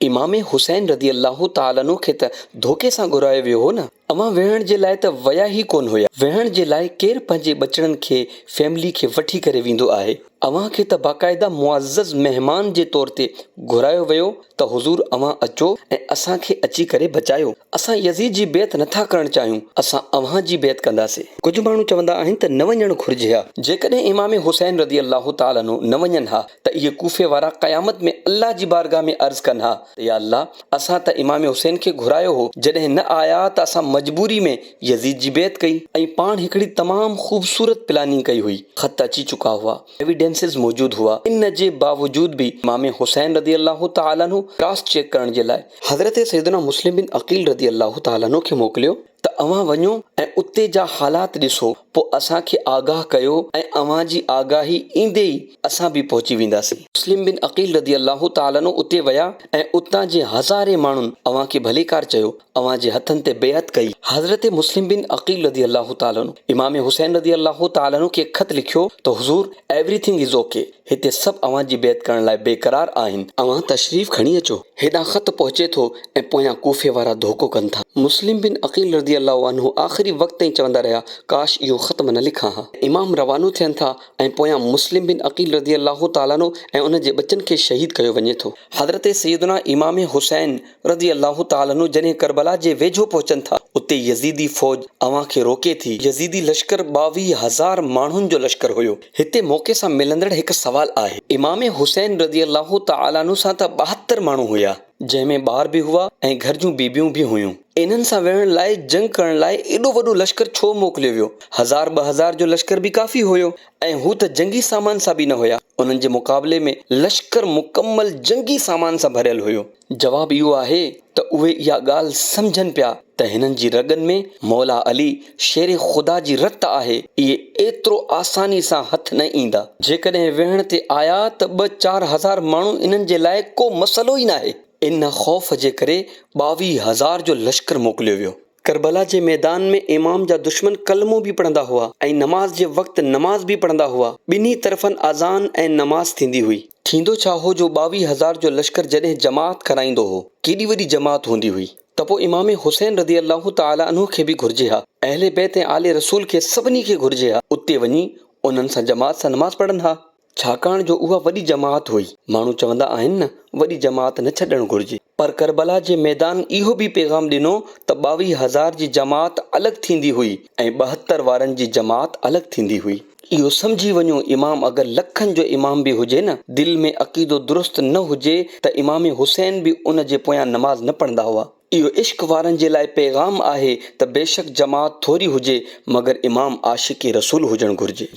امام حسين رضي الله تعالٰي عنه کي ته ڌوڪي سان گهرايو ويو هو نه. اوهان ويهڻ جي لاء ته ويا ئي ڪونه هيا. ويهڻ جي لاء ڪير پنهنجي ٻچڙن کي فيملي کي وٺي ڪري ويندو آهي. اوهان کي ته باقاعده معزز مهمان جي طور تي گهرايو ويو ته حضور اوهان اچو ۽ اسان کي اچي ڪري بچايو. اسان يزيد جي بيعت نٿا ڪرڻ چاهيون، اسان اوهان جي بيعت ڪنداسين. ڪجهه ماڻهو چوندا آهن ته نه وڃڻ گهرجي ها. جيڪڏهن امام حسين رضي الله تعالٰي عنه نه وڃن ها ته اهي ڪوفي وارا قيامت ۾ الله جي بارگاهه ۾ عرض ڪن ها ته يا الله! اسان ته امام حسين کي گهرايو هو، جڏهن نه آيا ته اسان مجبوري ۾ يزيد جي بيعت ڪئي. ۽ پاڻ هڪڙي تمام خوبصورت پلاننگ ڪئي هئي، خط اچي چڪا هئا، ايويڊنسز موجود هئا، ان جي باوجود به امام حسين رضي الله تعالٰي عنه ڪراس چيڪ ڪرڻ جي لاء حضرت سيدنا مسلم بن عقيل رضي الله تعالٰي عنه کي موڪليو ته اوهان وڃو ۽ اتي جا حالات ڏسو، پوء اسان کي آگاهه ڪيو ۽ اوهان جي آگاهي ايندي ئي اسان به پهچي وينداسين. مسلم بن عقيل رضي الله تعالٰي عنه اتي ويا ۽ اتان جي هزارين ماڻهن اوهان کي ڀليڪار چيو، اوهان جي هٿن تي بيعت ڪئي. حضرت مسلم بن عقيل رضي الله تعالٰي عنه امام حسين رضي الله تعالٰي عنه کي خط لکيو ته حضور ايوري ٿنگ is okay, هتي سڀ اوهان جي بيعت ڪرڻ لاء بيقرار آهن. اوهان تشريف کڻي اچو. هيڏانهن خط پهچي ٿو ۽ پويان ڪوفي وارا ڌوڪو ڪن ٿا. مسلم بن عقيل رضي الله عنه آخري وقت تائين چوندا رهيا، ڪاش اهو خط مان نه لکان ها. امام روانو ٿين ٿا ۽ پويان مسلم بن عقيل رضي الله تعالٰي عنه ۽ ان جي ٻچن کي شهيد ڪيو وڃي ٿو. حضرت سيدنا امام حسين رضي الله تعالٰي عنه جڏهن ڪربلا جي ويجهو پهچن ٿا، اتي يزيدي فوج اوهان کي روڪي ٿي. يزيدي لشڪر 22 هزار ماڻهن جو لشڪر هيو. هتي موقعي سان ملندڙ هڪ سوال آهي. امام حسين رضي الله تعالٰي عنه سان ته 72 ماڻهو هيا، جنهن ۾ ٻار به هئا ۽ گهر جون بيبيون به هيون. انهن سان وڙهڻ لاء، جنگ ڪرڻ لاء ايڏو وڏو لشڪر ڇو موڪليو ويو؟ هزار 2000 جو لشڪر به ڪافي هيو ۽ هو ته جنگي سامان سان به نه هيا. انهن جي مقابلي ۾ لشڪر مڪمل جنگي سامان سان ڀريل هيو. جواب اهو آهي ته اهي اها ڳالهه سمجهن پيا ته هنن جي رڳن ۾ مولا علي شير خدا جي رت آهي، اهي ايترو آساني سان هٿ نه ايندا. جيڪڏهن ويهڻ تي آيا ته ٻه چار هزار ماڻهو انهن جي لاء ڪو مسئلو ئي ناهي. ان خوف جي ڪري 22 هزار جو لشڪر موڪليو ويو. ڪربلا جي ميدان ۾ امام جا دشمن ڪلمو به پڙهندا هئا ۽ نماز جي وقت نماز به پڙهندا هئا. ٻنهي طرفن اذان ۽ نماز ٿيندي هئي. ٿيندو ڇا هو جو 22 هزار جو لشڪر جڏهن جماعت ڪرائيندو هو. ڪيڏي وڏي جماعت هوندي هئي. ته پوء امام حسين رضي الله تعالٰي عنه کي به گهرجي ها. اهل بيت ۽ آل رسول کي سڀني کي گهرجي ها. اتي وڃي انهن سان جماعت سان نماز پڙهن ها. ڇاڪاڻ جو اها وڏي جماعت هئي. ماڻهو چوندا آهن نه، وڏي جماعت نه ڇڏڻ گهرجي. پر ڪربلا جي ميدان اهو به پيغام ڏنو ته 22 هزار جي جماعت الڳ ٿيندي هئي ۽ 72 وارن جي جماعت الڳ ٿيندي هئي. اهو سمجهي وڃو امام اگر لکن جو امام به هجي نه، دل ۾ عقيدو درست نه هجي ته امام حسين به ان جي پويان نماز نه پڙهندا هئا. اهو عشق وارن جي لاء پيغام آهي ته بيشڪ جماعت ٿوري هجي مگر امام عاشق رسول هجڻ گهرجي.